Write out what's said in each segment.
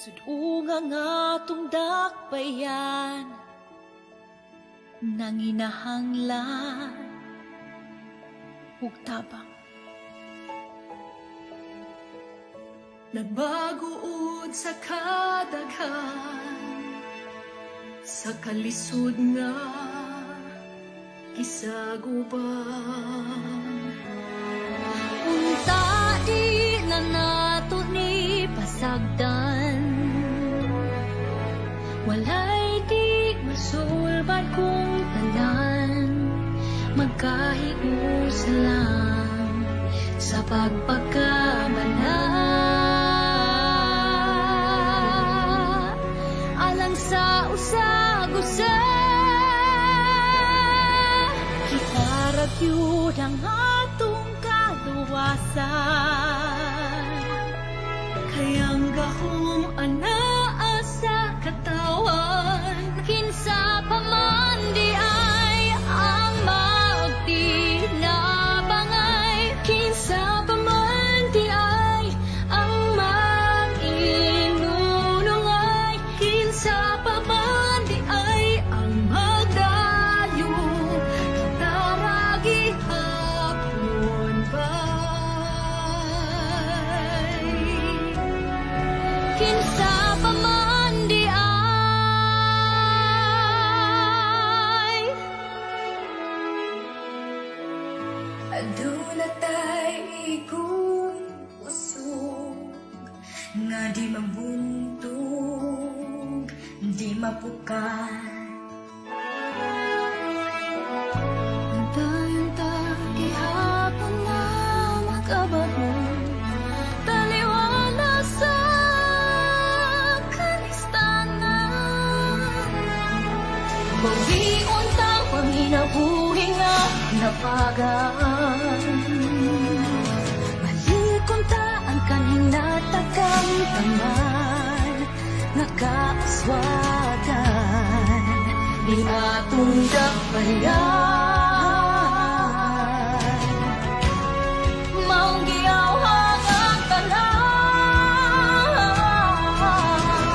Sud-unga nga atong dakbayan, nanginahanglan ug tabang. Nagbaguod sa kadaghan sa kalisod nga gisaguban. Unta di na nato ni pasagdan. Walay di masulbad kung tanan magkahiusa lang sa pagpagkamala alang sa usag-usa. Kita ra gyud ang atong kaluwasan. Kay ang gahom anaa sa katawhan. Kinsa pa man di ay ang magtinabangay? Kinsa pa man di ay ang mag-inunungay? Kinsa pa man di ay ang magdayo? Kita ra gihapon bay. Kinsa pa man di ay? Aduna tay igong kusog nga di mabuntog, di mapukan. Dayon ta gihapon na makabaho, taliwala sa kanistanan. Bawion ta panginabuhi nga napagaan. Balikon ta ang kahinatagang taman nga kaaswagan ni atong dakbayan. Maong giyawhag ang tanan.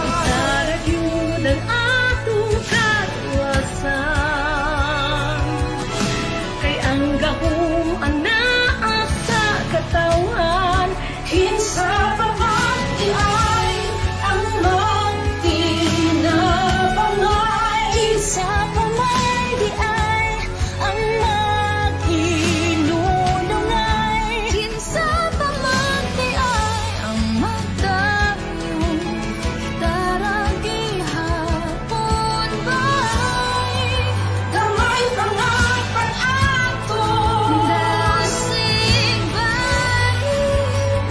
Kita ra gyud ang atong kaluwasan. Kay ang gahom anaa sa katawhan. Kinsa pa man di ay ang magtinabangay? Kinsa pa man di ay ang mag-inunungay? Kinsa pa man di ay ang magdayo? Kita ra gihapon bay. Gamay pa nga pag-ato. Dasig bay.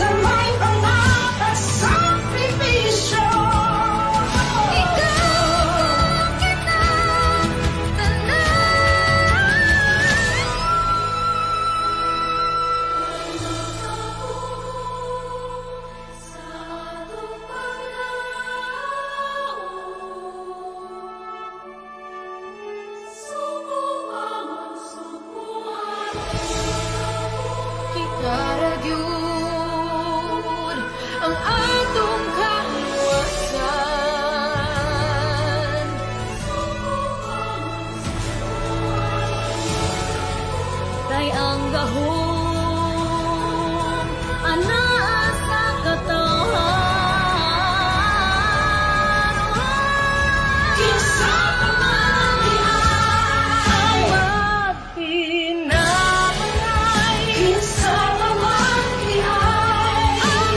Gamay pa nga pagsakripisyo. Ikaw, kita, tanan. Sa atong paglaom, Suko among sukuan. Kita ra gyud ang atong kaluwasan. Kay ang gahom anaa sa katawhan. Kinsa pa man di ay magtinabangay? Kinsa pa man di ay Ang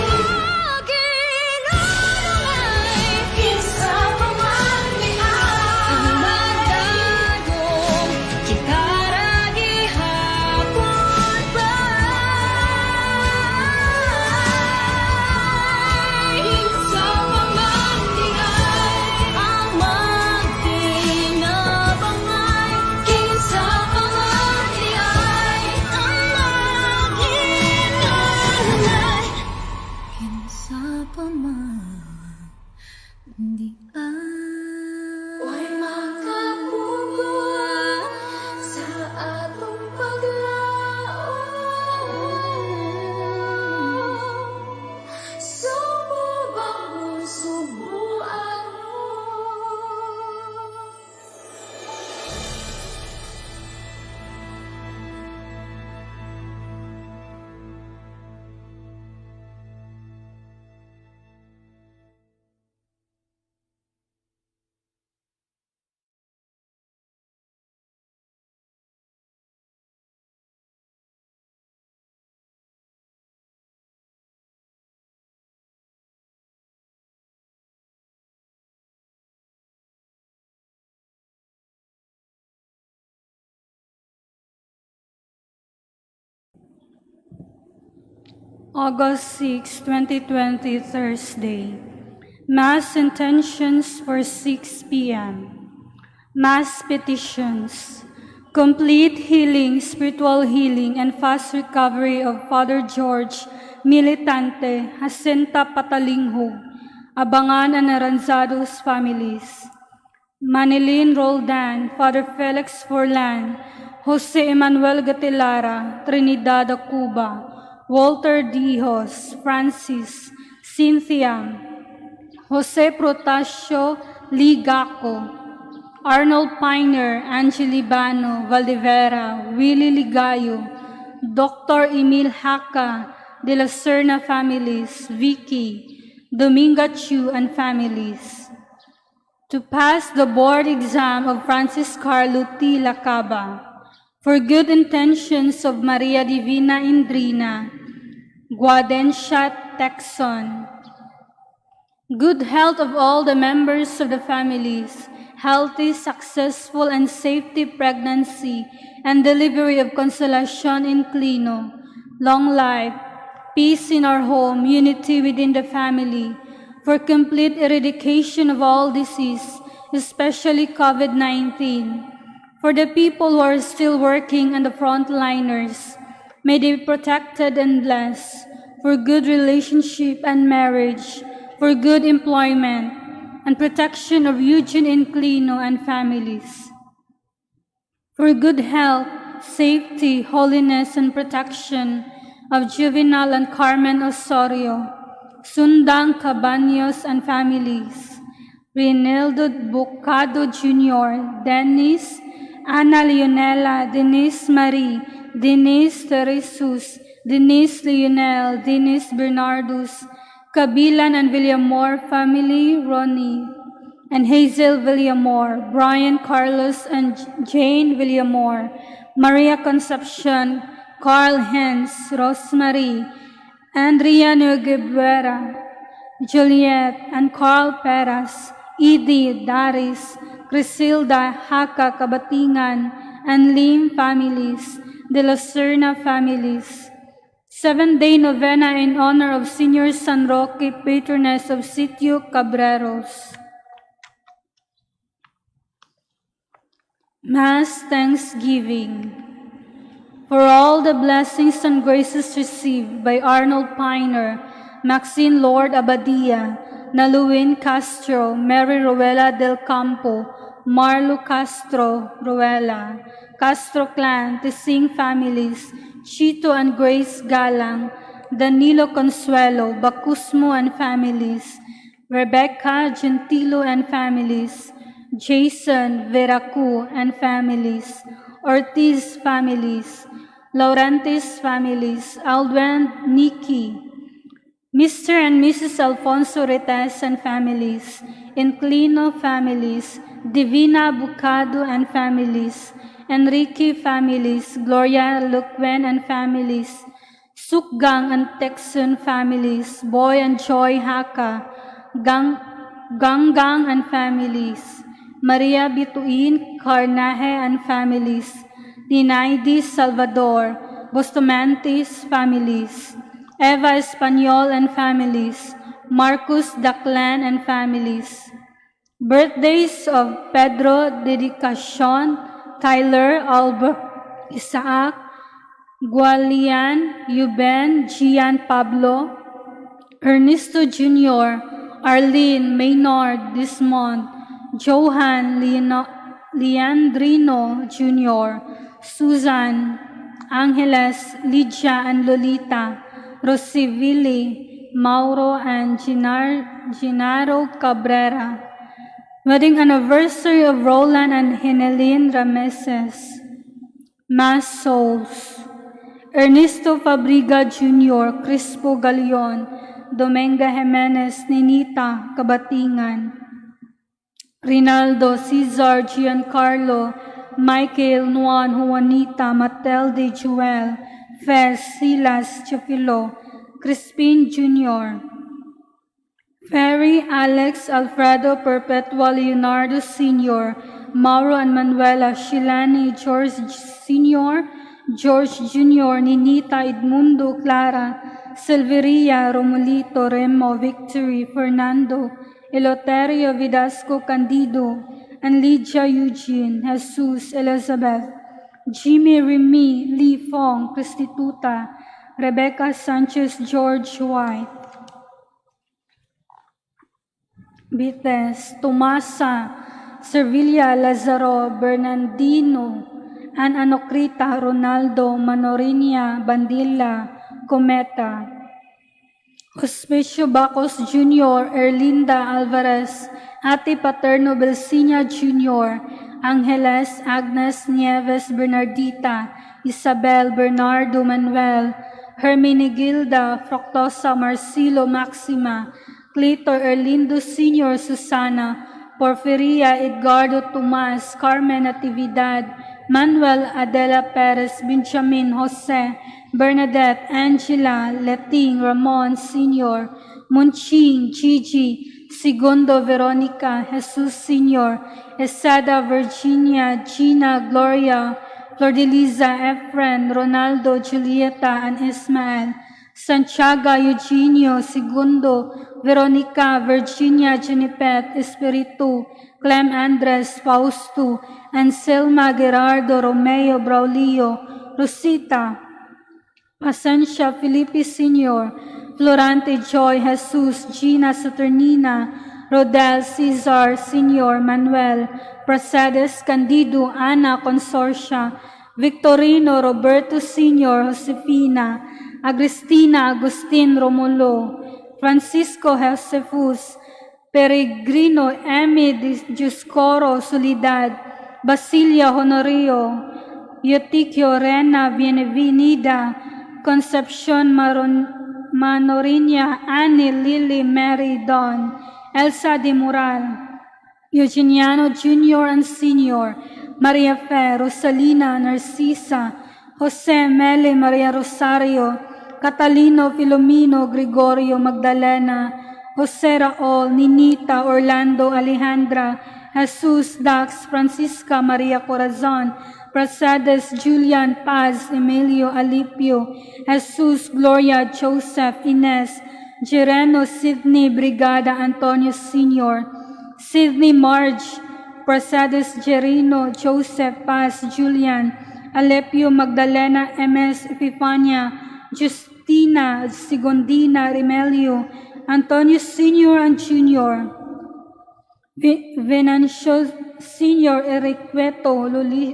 mag-inunungay? Kinsa pa man di ay Ang magdagong? Kita ra gihapon bay. Kinsa pa man di ay Ang magtinabangay? Kinsa pa man di ay ang mag-inunungay? Kinsa pa man di ay? Way makapugo sa atong paglaom. Subo ba mo subo? August 6, 2020, Thursday. Mass intentions for 6 p.m. Mass petitions. Complete healing, spiritual healing, and fast recovery of Father George Militante, Jacinta Patalinghug, Abangan and Aranzados families. Manilin Roldan, Father Felix Forlan, Jose Emmanuel Gatilara, Trinidad Cuba, Walter Dijos, Francis, Cynthia, Jose Protasio Ligaco, Arnold Piner, Angeli Bano, Valdivera, Willie Ligayo, Dr. Emil Haka, De La Serna families, Vicky, Dominga Chu and families. To pass the board exam of Francis Carlo T. Lacaba, for good intentions of Maria Divina Indrina, Guadencia Texon, good health of all the members of the families, healthy, successful, and safety pregnancy and delivery of Consolacion Inclino, long life, peace in our home, unity within the family, for complete eradication of all disease, especially COVID-19. For the people who are still working and the frontliners, may they be protected and blessed, for good relationship and marriage, for good employment, and protection of Eugene Inclino and families. For good health, safety, holiness, and protection of Juvenal and Carmen Osorio, Sundang Cabaños and families, Rinaldo Bucado Jr., Dennis, Ana Leonela, Denise Marie, Denise Teresus, Denise Lionel, Denise Bernardus, Kabilan and Villamor family, Ronnie, and Hazel Villamor, Brian Carlos and Jane Villamor, Maria Concepcion, Carl Hens, Rosemary, Andrea Noguera, Juliet, and Carl Peras, Edie Daris, Crisilda Haka Kabatingan, and Lim families, De La Serna families. 7-day novena in honor of Senior San Roque, patroness of Sitio Cabreros. Mass Thanksgiving for all the blessings and graces received by Arnold Piner, Maxine Lord Abadia, Naluin Castro, Mary Rowella del Campo, Marlo Castro Ruela, Castro Clan, Tising families, Chito and Grace Galang, Danilo Consuelo, Bacusmo and families, Rebecca Gentilo and families, Jason Veracu and families, Ortiz families, Laurentis families, Aldwin Nikki, Mr. and Mrs. Alfonso Retes and families, Inclino families, Divina Bucado and families, Enrique families, Gloria Luquen and families, Sukgang and Texon families, Boy and Joy Haka, Gang Ganggang and families, Maria Bituin Carnaje and families, Dinaidi Salvador, Bustamantes families, Eva Espanol and families, Marcus Daclan and families. Birthdays of Pedro Dedicacion, Tyler, Albert, Isaac, Gualian, Yuben, Gian Pablo, Ernesto Jr., Arlene, Maynard, Desmond, Johan, Leandrino Jr., Susan, Angeles, Lydia, and Lolita, Rosivili, Mauro, and Gennaro Cabrera. Wedding anniversary of Roland and Henelyn Rameses. Mass Souls. Ernesto Fabriga Jr., Crispo Galion, Dominga Jimenez, Ninita Kabatingan, Rinaldo, Cesar, Giancarlo, Michael, Nuan, Juanita, Matilde, Joel, Fez, Silas, Chofilo, Crispin Jr., Ferry, Alex, Alfredo, Perpetua, Leonardo Sr., Mauro and Manuela, Shilani, George Sr., George Jr., Ninita, Edmundo, Clara, Silveria, Romulito, Remo, Victory, Fernando, Eloterio, Vidasco, Candido, and Lydia Eugene, Jesus, Elizabeth, Jimmy Remy, Lee Fong, Prostituta, Rebecca Sanchez, George White, Bites, Tomasa, Servilia, Lazaro, Bernardino, and Anocrita, Ronaldo, Manorinia, Bandila, Cometa, Hospicio Bacos Jr., Erlinda Alvarez, Ate Paterno Belsinia Jr., Angeles Agnes Nieves Bernardita, Isabel Bernardo Manuel, Hermenegilda Fructosa Marcelo Maxima, Clito Erlindo Sr., Susana, Porfiria Edgardo Tomas, Carmen Natividad, Manuel Adela Perez, Benjamin Jose, Bernadette Angela Leting Ramon Sr., Munching Gigi, Segundo Veronica, Jesus Sr., Esada Virginia, Gina Gloria, Flordeliza Efren, Ronaldo, Julieta, and Ismael, Santiago Eugenio, Segundo, Veronica, Virginia, Junipet, Espiritu, Clem Andres, Fausto, Anselma, Gerardo, Romeo, Braulio, Rosita, Pasencia, Felipe Sr., Florante Joy, Jesus, Gina Saturnina, Rodel, Cesar Sr., Manuel, Pracedes, Candido, Ana, Consorcia, Victorino, Roberto Sr., Josefina, Agristina, Agustin, Romulo, Francisco Josefus, Peregrino, Emmy Dioscoro, Soledad, Basilia Honorio, Eutiquio Rena Bienvenida, Concepcion Manorinia, Annie Lily Mary Don, Elsa de Moral, Eugeniano Jr. and Sr., Maria Fe, Rosalina, Narcisa, Jose Mele Maria Rosario, Catalino Filomino Gregorio Magdalena, Jose Raol, Ninita, Orlando, Alejandra, Jesus Dax, Francisca Maria Corazon, Pracedes, Julian, Paz, Emilio, Alipio, Jesus, Gloria, Joseph, Ines, Gereno, Sidney, Brigada, Antonio Sr., Sidney Marge, Pracedes, Gerino, Joseph, Paz, Julian, Alepio, Magdalena, MS, Epifania, Justina, Segundina, Remelio, Antonio Sr. and Jr., Venancio Sr., Eriqueto,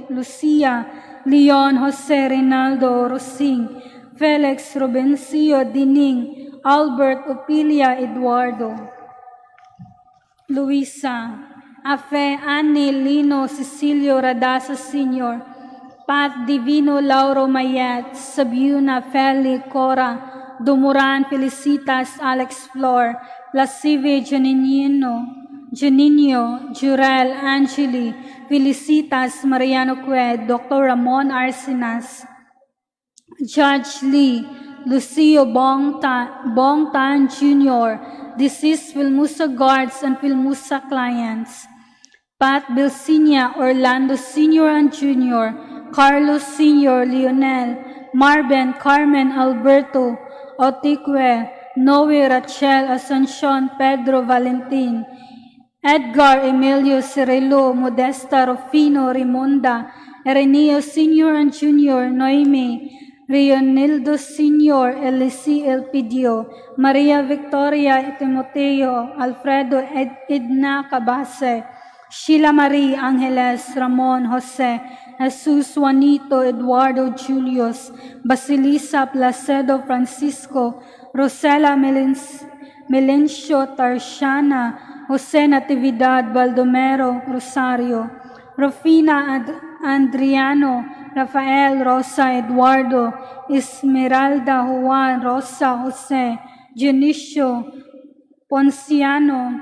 Lucia, Leon, Jose, Rinaldo, Rosing, Felix, Rubencio, Dining, Albert, Opilia, Eduardo. Luisa, Afe, Annie, Lino, Cecilio, Radasa Sr., Pat, Divino, Lauro, Mayet, Sabiuna, Feli, Cora, Dumuran, Felicitas, Alex Flor, Lasive, Janinino, Juninho, Jurel, Angeli, Felicitas, Mariano Cue, Dr. Ramon Arsinas, Judge Lee, Lucio Bong Tan Jr., deceased Filmusa guards and Filmusa clients, Pat Bilsinia, Orlando Sr. and Jr., Carlos Sr., Lionel, Marben, Carmen, Alberto, Otique, Noe, Rachel, Asuncion, Pedro, Valentin, Edgar, Emilio, Cirilo, Modesta, Rufino, Rimonda, Ereneo Sr. and Jr., Noemi, Rionildo Sr., Elisi Elpidio, Maria Victoria Timoteo, Alfredo Edna Cabase, Sheila Marie Angeles, Ramon Jose, Jesus Juanito, Eduardo Julius, Basilisa Placedo Francisco, Rosela Melencio Tarsiana, Jose Natividad Baldomero Rosario, Rufina Andriano, Rafael Rosa Eduardo, Esmeralda Juan Rosa Jose, Dionisio Ponciano,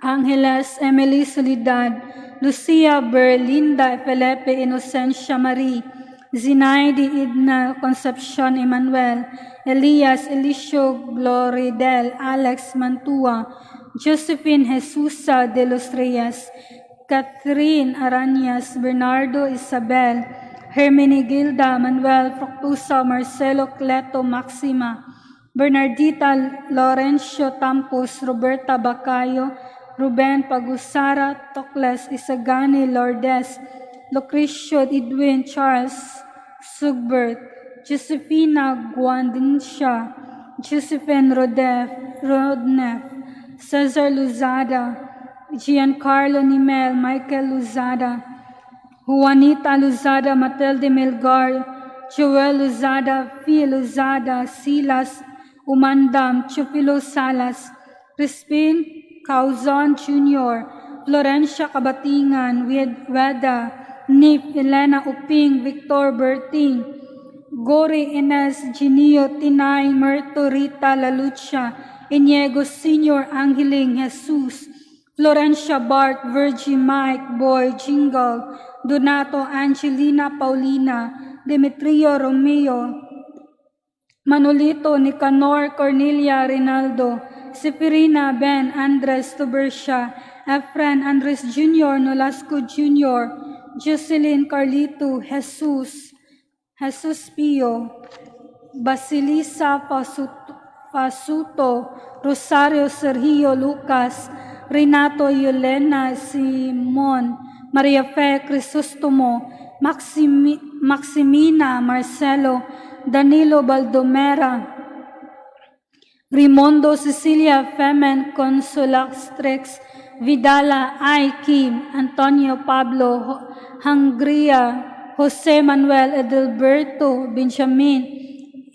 Angeles Emily Soledad, Lucia Berlinda Felipe Inocencia Marie, Zinaide Idna Concepcion Emmanuel, Elias Elisio Gloridel, Alex Mantua, Josephine Jesusa de los Reyes, Catherine Aranias, Bernardo Isabel, Hermenegilda Manuel Fructusa, Marcelo Cleto Maxima, Bernardita Laurencio Tampos, Roberta Bacayo, Ruben Pagusara Tocles, Isagani Lourdes, Lucrecio Edwin Charles Sugbert, Josefina Guandinsha, Josephine Rodnef, Cesar Luzada, Giancarlo Nimel, Michael Luzada, Juanita Luzada, Matilde Melgar, Joel Luzada, Fia Luzada, Silas Umandam, Chufilo Salas, Crispin Cauzon Jr., Florencia Cabatingan, Weda, Nip, Elena Uping, Victor Berting, Gori Ines, Genio Tinay, Merto Rita Lalucha, Iniego Sr., Angeling Jesus, Florencia Bart, Virgie Mike, Boy Jingle, Donato Angelina Paulina, Demetrio Romeo, Manolito Nicanor Cornelia Rinaldo, Seferina Ben Andres Tubersia, Efren Andres Jr., Nolasco Jr., Jocelyn Carlito, Jesus, Jesus Pio, Basilisa Fasuto, Rosario Sergio Lucas, Renato Yolena Simon, Maria Fe Crisostomo, Maximina Marcelo, Danilo Baldomera, Rimondo Cecilia Femen Consolatrix Vidala I. Kim, Antonio Pablo Hungria, Jose Manuel Edelberto Benjamin,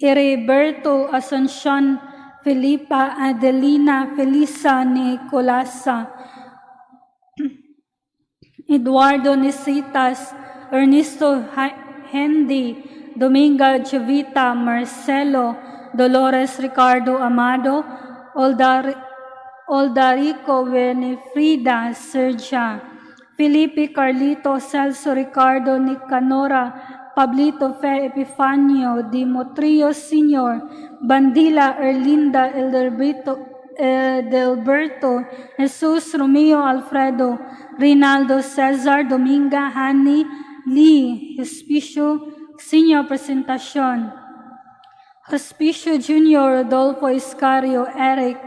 Heriberto Asuncion, Felipa Adelina Felisa Nicolasa, Eduardo Nisitas, Ernesto Hendy, Dominga Jovita, Marcelo, Dolores Ricardo Amado, Oldarico Winifrida Sergia, Felipe Carlito, Celso Ricardo Nicanora, Pablito Fe Epifanio, Demetrio Sr., Bandila Erlinda Edelberto, Jesus Romeo Alfredo, Rinaldo Cesar Dominga, Hani Lee, Hospicio Senior Presentacion, Hospicio Junior Rodolfo Iscario, Eric,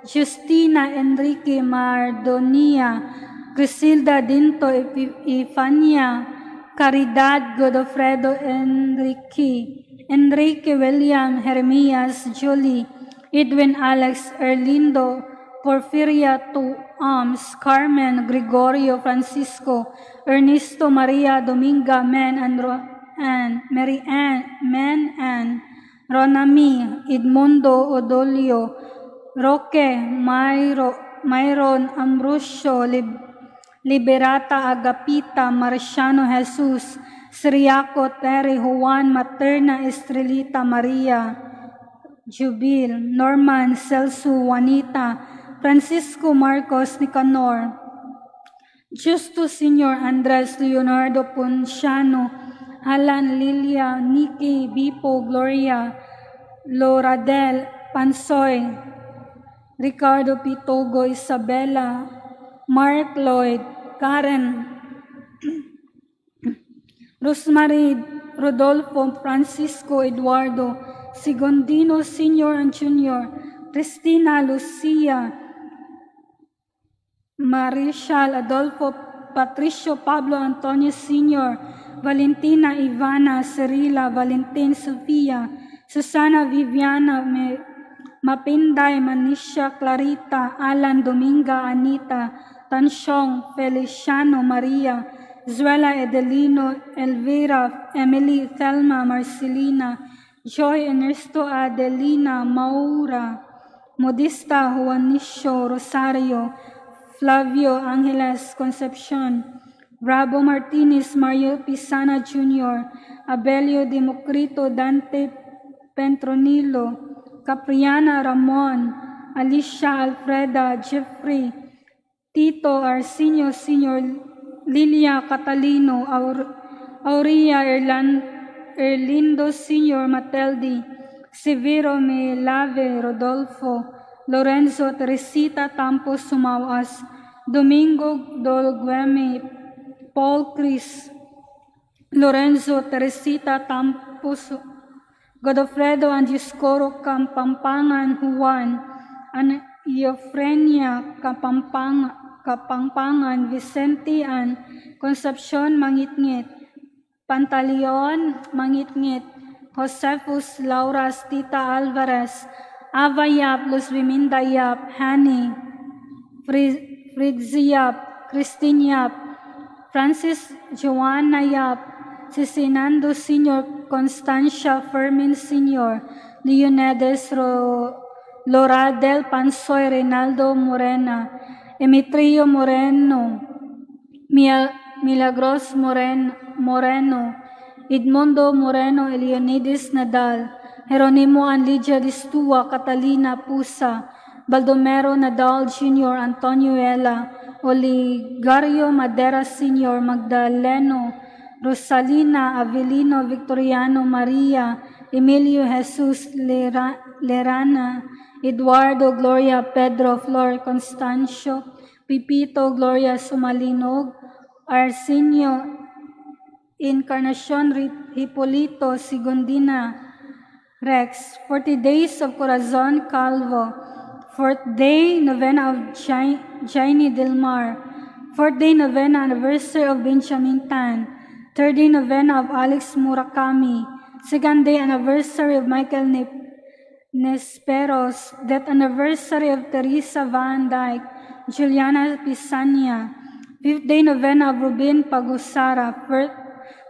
Justina Enrique Mardonia, Griselda Dinto Ifania, Caridad Godofredo Enrique, Enrique William Jeremias Julie, Edwin Alex Erlindo, Porfiria Tuams, Carmen Gregorio Francisco, Ernesto Maria Dominga Men and, and Mary Ann Men and Ronami, Edmundo Odolio, Roque Myro, Myron Ambrosio, Liberata Agapita, Marciano Jesus, Siriaco Terry Juan, Materna Estrelita Maria, Jubil, Norman Celso Juanita, Francisco Marcos Nicanor, Justo Senior Andres Leonardo Ponciano, Alan Lilia, Nikki Bipo Gloria, Loradel Pansoy, Ricardo Pitogo, Isabella, Mark Lloyd, Karen, Rosemary Rodolfo, Francisco Eduardo, Segundino Senior and Junior, Cristina Lucia, Maricial Adolfo, Patricio Pablo Antonio Sr., Valentina Ivana Cirila, Valentin Sofia, Susana Viviana Mapinday, Manisha Clarita, Alan Dominga, Anita, Tansyong, Feliciano Maria, Zuela Edelino, Elvira, Emily, Thelma, Marcelina, Joy Ernesto Adelina, Maura, Modista, Juanicio, Rosario, Flavio Angeles Concepcion, Rabo Martinez, Mario Pisana Jr., Abelio Democrito, Dante Petronilo, Capriana Ramon, Alicia Alfreda, Jeffrey, Tito Arsenio Sr., Lilia Catalino, Aurea Erlindo Sr., Mateldi, Severo Melave, Rodolfo, Lorenzo Teresita Tampos Sumawas, Domingo Dolgueme, Paul Chris, Lorenzo Teresita Tampos. Godofredo and Dioscoro Kampampangan Juan, and Eufrenia Kapampangan Vicente and Concepcion Mangitngit, Pantaleon Mangitngit, Josephus Lauras Tita Alvarez, Ava Yap, Luz Biminda Yap, Hani, Fritzi Yap, Christine Yap, Francis Joanna Yap, Cicinando Sr., Constancia Fermin Sr., Leonedes Loradel Pansoy, Reynaldo Morena, Emitrio Moreno, Milagros Moreno, Edmundo Moreno, Leonides Nadal, Jeronimo and Lydia Distua, Catalina Pusa, Baldomero Nadal Jr., Antonio Ella, Oligario Madera Sr., Magdaleno, Rosalina Avelino, Victoriano Maria, Emilio Jesus Lerana, Eduardo Gloria, Pedro Flor Constancio, Pipito Gloria Sumalinog, Arsenio Encarnacion Hipolito Segundina Rex, 40 Days of Corazon Calvo, Fourth Day Novena of Jaime Del Mar, Fourth Day Novena Anniversary of Benjamin Tan, Third Day Novena of Alex Murakami, Second Day Anniversary of Michael Nesperos, Death Anniversary of Teresa Van Dyke, Juliana Pisania, Fifth Day Novena of Rubin Pagusara,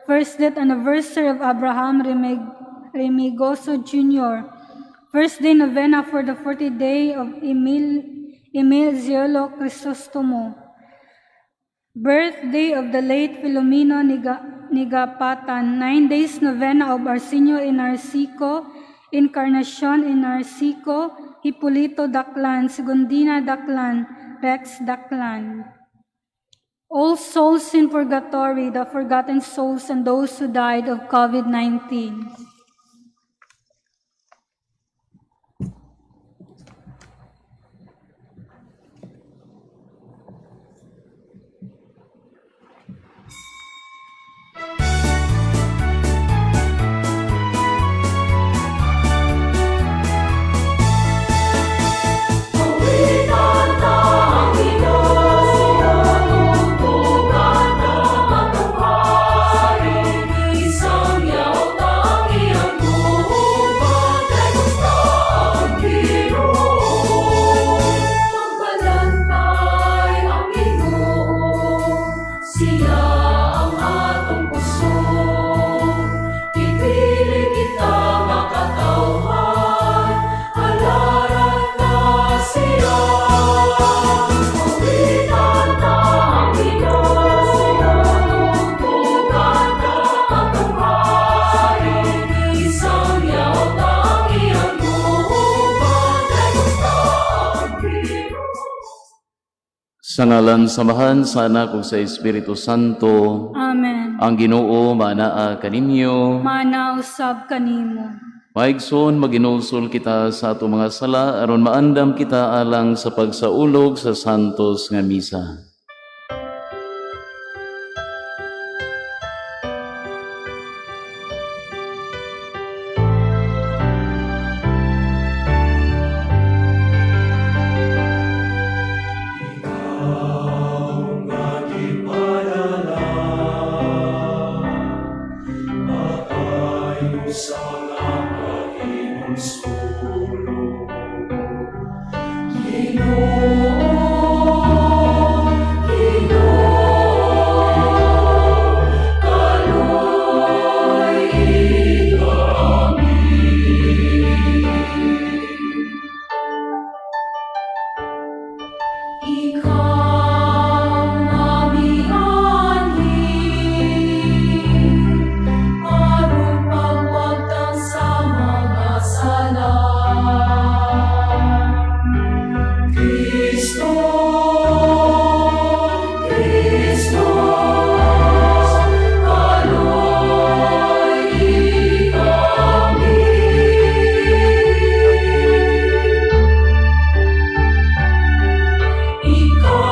First Death Anniversary of Abraham Remigoso Jr., First Day Novena for the 40th Day of Emil Ziolo Crisostomo, Birthday of the late Filomeno Nigapatan, 9 Days Novena of Arsenio Enarcico, Encarnacion Enarcico, Hipolito Daclan, Segundina Daclan, Rex Daclan. All souls in purgatory, the forgotten souls and those who died of COVID-19. Awitan ta ang Ginoo, tugan ta atong Hari, Isangyaw ta ang iyang gubat, kay gusto ang Ginoo. Magbalantay ang Ginoo, siya ang atong kusog. Ipili kita nga katawhan, halaran ta siya. Awitan ta ang Ginoo, tugan ta atong Hari, Isangyaw ta ang iyang gubat, kay gusto ang Ginoo. Sa ngalan sa Amahan, sa Anak ug sa Espiritu Santo, Amen. Ang Ginoo maanaa kaninyo. Maanaa usab kanimo. Maigsoon, maginulsol kita sa ato mga sala aron maandam kita alang sa pagsaulog sa santos nga misa. Nga gipadala, maayo sa mga mahinulsolo. Ginoo, Ginoo, kaluoy kami. Ikaw nga mianhi, aron pagwagtang sa mga sala. Kristo, Kristo, kaluoy kami. Ikaw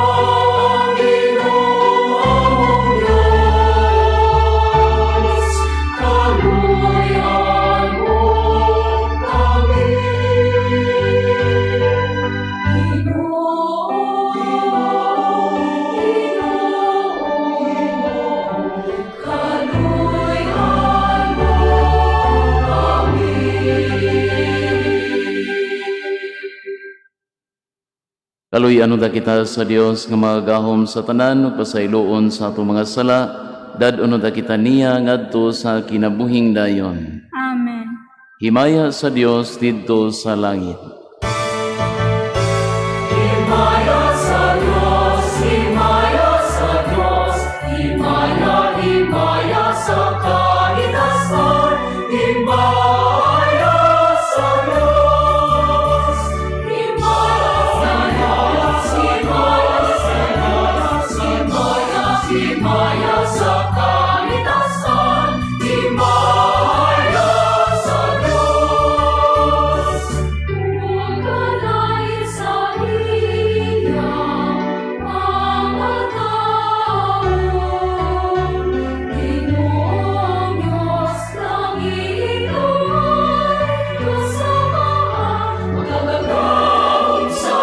Kaluy-an unta kita sa Dios nga magahom sa tanan ug pasayloon sa atong mga sala, dad-on unta kita niya ngadto sa kinabuhing dayon. Amen. Himaya sa Dios didto sa langit. Himaya sa Diyos, himaya sa Diyos, himaya, himaya sa kaitasan, himaya sa Diyos. Himaya sa Diyos, himaya sa Diyos, himaya, himaya sa kaitasan, himaya sa Diyos. Ug sa iya pamataon, Ginoong Diyos, langit ug makagagahom sa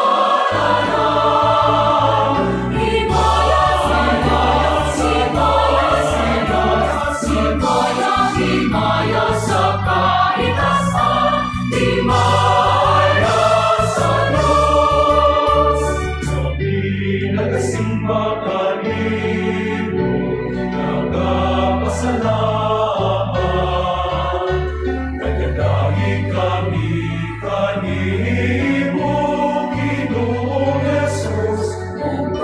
tanan. Himaya sa Diyos, himaya sa Diyos, himaya, himaya sa kaitasan, himaya sa Diyos. Kami nagasimba kanimo, nagapasalamat. Nagadagi kami kanimo, Ginoong Jesus, Ug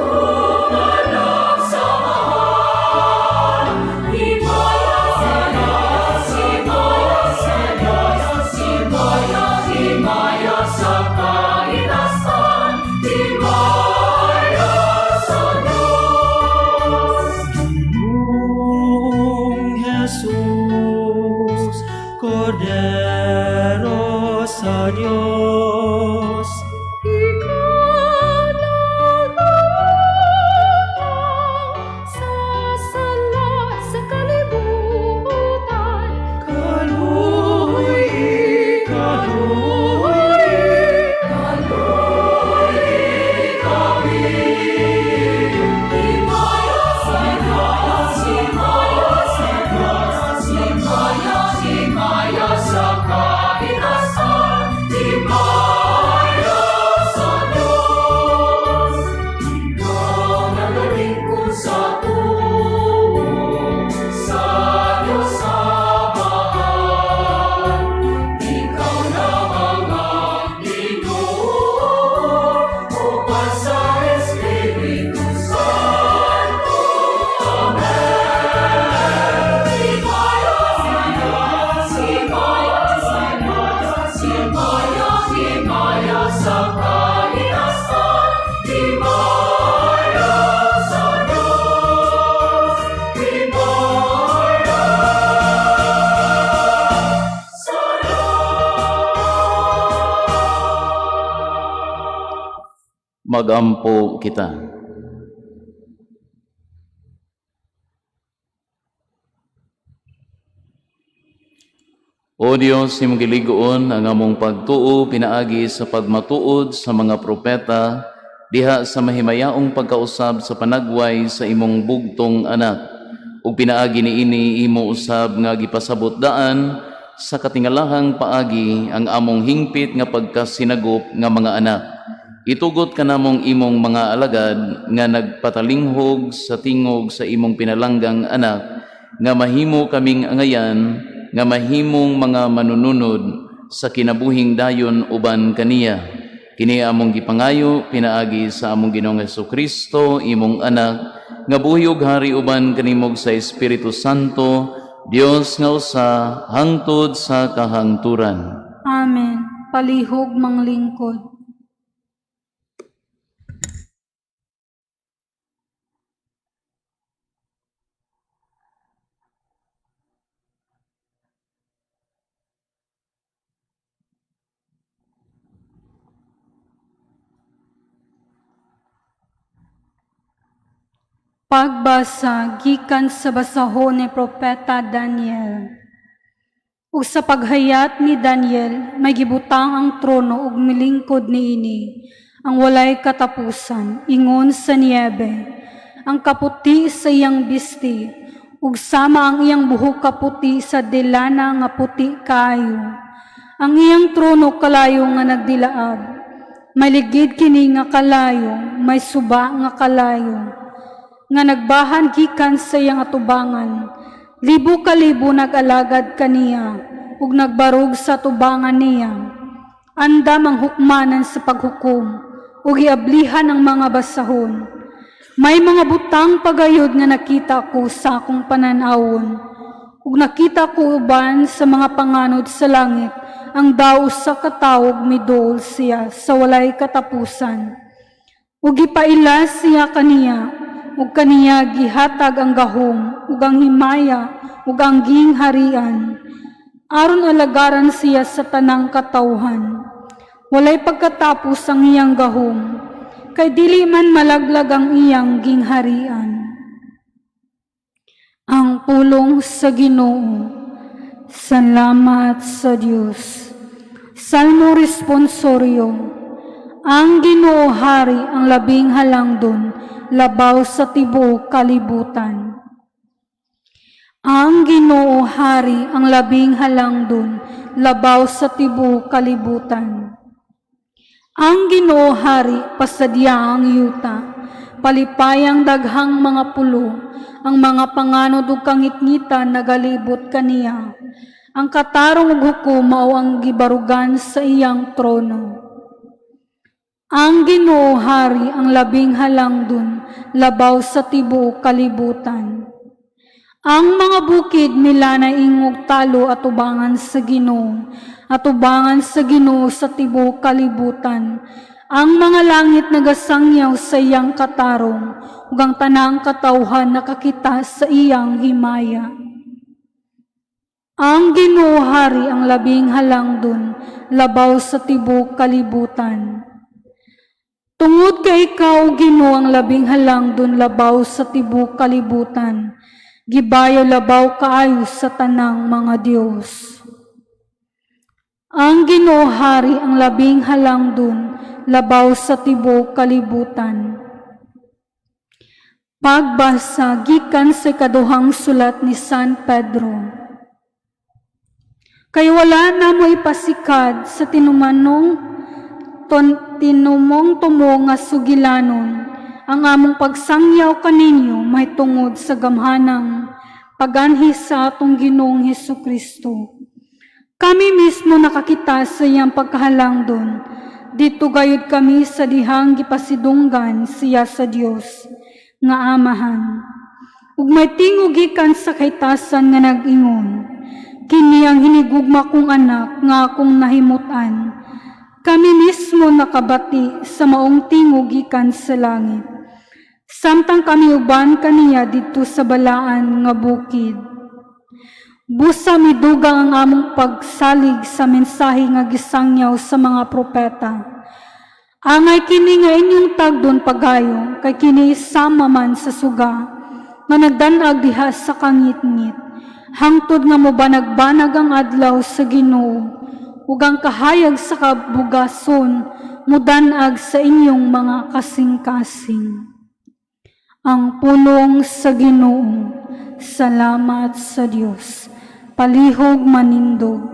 anak sa Amahan. Himaya sa Diyos, himaya sa Diyos, himaya, himaya sa kaitasan, himaya sa Diyos. Ginoong Jesus, Kordero sa Diyos. Ikaw nagautang sa sala sa kalibutan. Kaluoy, kaluoy, Kaluoy kami. Himaya sa Diyos, himaya sa Diyos, himaya, himaya sa kaitasan, himaya sa Diyos. Ikaw nagalingkod sa tuo, sa Diyos Amahan. Ikaw lamang ang Ginoo, uban sa Espiritu Santo. Amen. Himaya sa Diyos, himaya sa Diyos, himaya, himaya sa kaitasan, Himaya sa Diyos, himaya sa Diyos. Magampo kita. O Dios, imong giligoon ang among pagtuo pinaagi sa pagmatuod sa mga propeta diha sa mahimayaong pagkausab sa panagway sa imong bugtong anak, ug pinaagi niini imo usab nga gipasabot daan sa katingalahang paagi ang among hingpit nga pagkasinagop nga mga anak. Itugot kanamong imong mga alagad nga nagpatalinghog sa tingog sa imong pinalanggang anak, nga mahimo kaming angayan nga mahimong mga manununod sa kinabuhing dayon uban kaniya. Kini among gipangayo pinaagi sa among Ginoong Kristo, imong anak, nga buhi ug hari uban kanimo sa Espiritu Santo, Dios nga usa hangtod sa kahangturan. Amen. Palihog manglingkod. Pagbasa gikan sa basahon ni Propeta Daniel. Ug sa paghayat ni Daniel, may gibutang ang trono ug milingkod niini ang walay katapusan, ingon sa niyebe, ang kaputi sa iyang bisti, ug sama ang iyang buhok kaputi sa delana nga puti kaayo. Ang iyang trono kalayo nga nagdilaab. May ligid kini nga kalayo, may suba nga kalayo, nga nagbahan gikan sa iyang atubangan. Libo ka libo nag-alagad kaniya, ug nagbarog sa atubangan niya. Andam ang hukmanan sa paghukom, ug giablihan ang mga basahon. May mga butang pagayod nga nakita ko sa akong pananawon. Ug nakita ko uban sa mga panganod sa langit ang daw usa ka tawo ug miduol siya sa walay katapusan. Ug gipaila siya kaniya, ug kaniya gihatag ang gahom, ug ang himaya, ug ang gingharian, aron alagaran siya sa tanang katawhan. Walay pagkatapos ang iyang gahom, kay dili man malaglag ang iyang gingharian. Ang pulong sa Ginoo. Salamat sa Dios. Salmo Responsorio. Ang Ginoo Hari ang labing halangdon, labaw sa tibuok kalibutan. Ang Ginoo Hari ang labing halangdon, labaw sa tibuok kalibutan. Ang Ginoo Hari pasadya ang yuta, palipayang daghang mga pulo, ang mga panganod ug kangitngitan nagalibot kaniya. Ang katarong ug hukom mao ang gibarugan sa iyang trono. Ang Ginoo Hari ang labing halangdon, labaw sa tibuok kalibutan. Ang mga bukid milanay ingog talo atubangan sa Ginoo, atubangan sa Ginoo sa tibuok kalibutan. Ang mga langit nagasangyaw sa iyang katarong, ug ang tanang katawhan nakakita sa iyang himaya. Ang Ginoo Hari ang labing halangdon, labaw sa tibuok kalibutan. Tungod kay ikaw, Ginoo, ang labing halangdon labaw sa tibuok kalibutan, gibayo labaw kaayo sa tanang mga Dios. Ang Ginoo Hari ang labing halangdon, labaw sa tibuok kalibutan. Pagbasa gikan sa ikaduhang sulat ni San Pedro. Kay wala namo ipasikad sa tinumong tumo nga sugilanon ang among pagsangyaw kaninyo mahitungod sa gamhanang paganhi sa atong Ginoong Hesus Kristo. Kami mismo nakakita sa iyang pagkahalangdon. Didto gayud kami sa dihang gipasidunggan siya sa Dios nga Amahan. Ug may tingog gikan sa kahitasan nga nag-ingon, "Kini ang hinigugma kong anak nga akong nahimut-an." Kami mismo nakabati sa maong tingog gikan sa langit, samtang kami uban kaniya didto sa balaan nga bukid. Busa midugang ang among pagsalig sa mensahe nga gisangyaw sa mga propeta. Angay kini nga inyong tagdon pagayo, kay kini sama man sa suga, nga nagdanag diha sa kangitngit, hangtod nga mobanag-banag ang adlaw sa Ginoo, ug ang kahayag sa kabugason mudanag sa inyong mga kasing-kasing. Ang pulong sa Ginoo. Salamat sa Dios. Palihog manindog.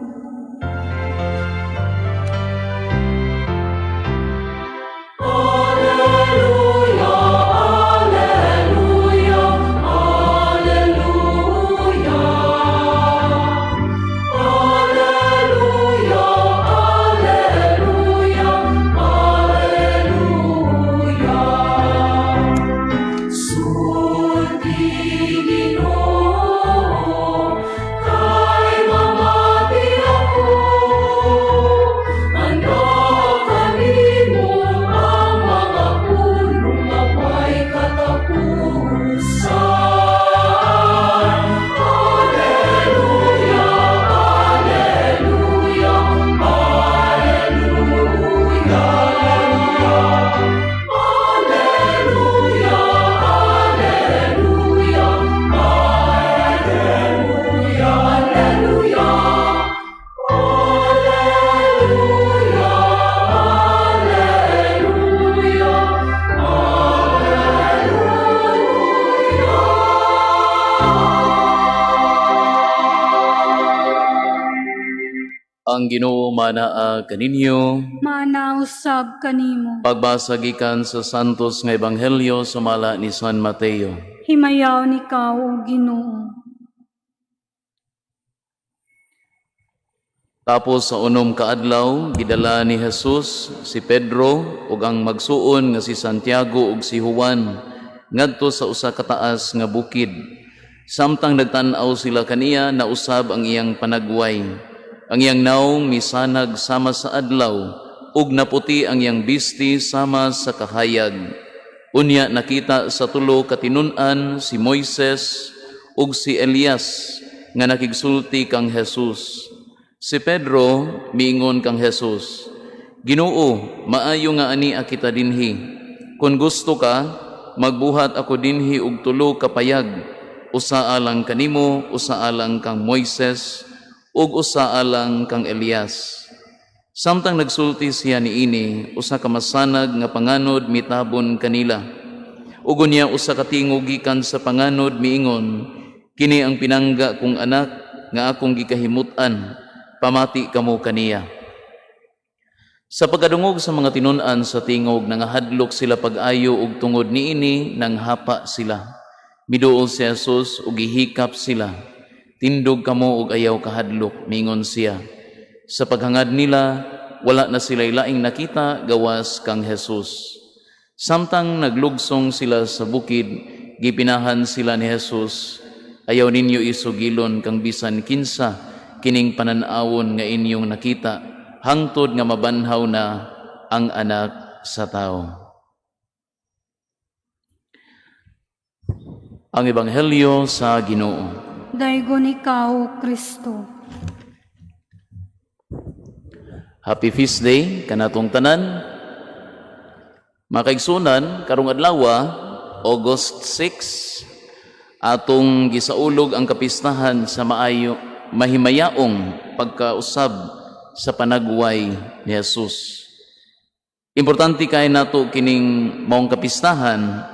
Alleluia, Alleluia, Alleluia. Alleluia, Alleluia, Alleluia. Sulti, Ginoo, kay mamati Ang Ginoo manaa kaninyo. Maana usab kanimo. Pagbasa gikan sa Santos nga Ebanghelyo sumala ni San Mateo. Himayaon ikaw, O Ginoo. Tapos sa unom ka adlaw, gidala ni Jesus si Pedro ug ang magsuon nga si Santiago ug si Juan ngadto sa usa ka taas nga bukid. Samtang nagtan-aw sila kaniya, nausab ang iyang panagway. Ang iyang nawong misanag sama sa adlaw ug naputi ang iyang bisti sama sa kahayag. Unya nakita sa tulo ka tinun-an si Moises ug si Elias nga nakigsulti kang Jesus. Si Pedro miingon kang Jesus, "Ginoo, maayo nga ania kita dinhi. Kung gusto ka, magbuhat ako dinhi og tulo ka payag, usa alang kanimo, usa alang kang Moises, ug usa alang kang Elias." Samtang nagsulti siya niini, usa ka masanag nga panganod mitabon kanila. Ug unya usa ka tingog gikan sa panganod miingon, "Kini ang pinangga kong anak nga akong gikahimut-an. Pamati kamo kaniya." Sa pagkadungog sa mga tinun-an sa tingog, nangahadlok sila pag-ayo ug tungod niini nanghapa sila. Miduol si Jesus ug gihikap sila. "Tindog kamo ug ayaw kahadlok," mingon siya. Sa paghangad nila, wala na sila laing nakita gawas kang Jesus. Samtang naglugsong sila sa bukid, gipinahan sila ni Jesus, "Ayaw ninyo isugilon kang bisan kinsa kining panan-awon nga inyong nakita hangtod nga mabanhaw na ang Anak sa Tao." Ang Ebanghelyo sa Ginoo. Daygon ikaw, O Kristo. Happy Feast Day kanatong tanan. Mga kaigsunan, karong adlaw, August 6, atong gisaulog ang kapistahan sa maayo mahimayaong pagkausab sa panagway ni Jesus. Importante kay nato kining maong kapistahan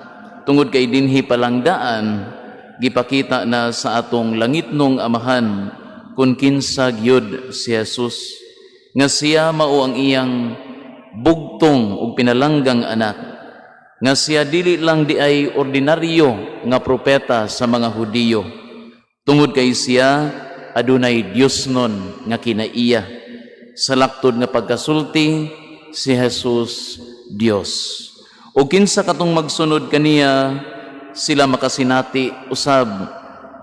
tungod kay dinhi palang daan gipakita na sa atong langitnong Amahan kung kinsa gyud si Jesus, nga siya mao ang iyang bugtong ug pinalanggang anak, nga siya dili lang diay ordinaryo nga propeta sa mga Hudiyo tungod kay siya adunay Diosnon nga kinaiya. Sa laktod nga pagkasulti, si Jesus Dios. O kinsa katong magsunod kaniya, sila makasinati usab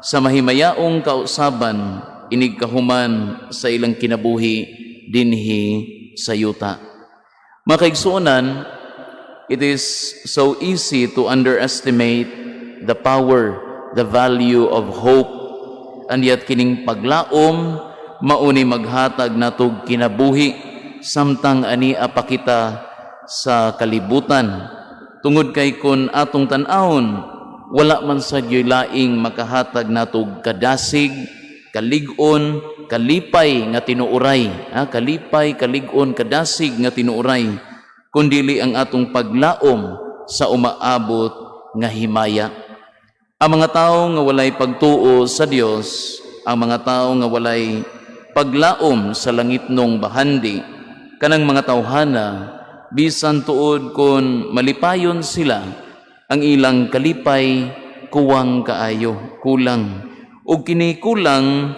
sa mahimayaong kausaban inig kahuman sa ilang kinabuhi dinhi sa yuta. Mga kaigsuonan, it is so easy to underestimate the power, the value of hope. And yet kining paglaom mauni maghatag natog kinabuhi samtang ania pa kita sa kalibutan. Tungod kay kun atong tan-awon, wala man sa laing makahatag natog kadasig, kalig-on, kalipay nga tinuuray, ha? Kalipay, kalig-on, kadasig nga tinuuray, kundili ang atong paglaom sa umaabot nga himaya. Ang mga tao nga walay pagtuo sa Dios, ang mga tao nga walay paglaom sa langitnong bahandi, kanang mga tawhana, bisan tuod kon malipayon sila, ang ilang kalipay kuwang kaayo, kulang. Ug kini kulang,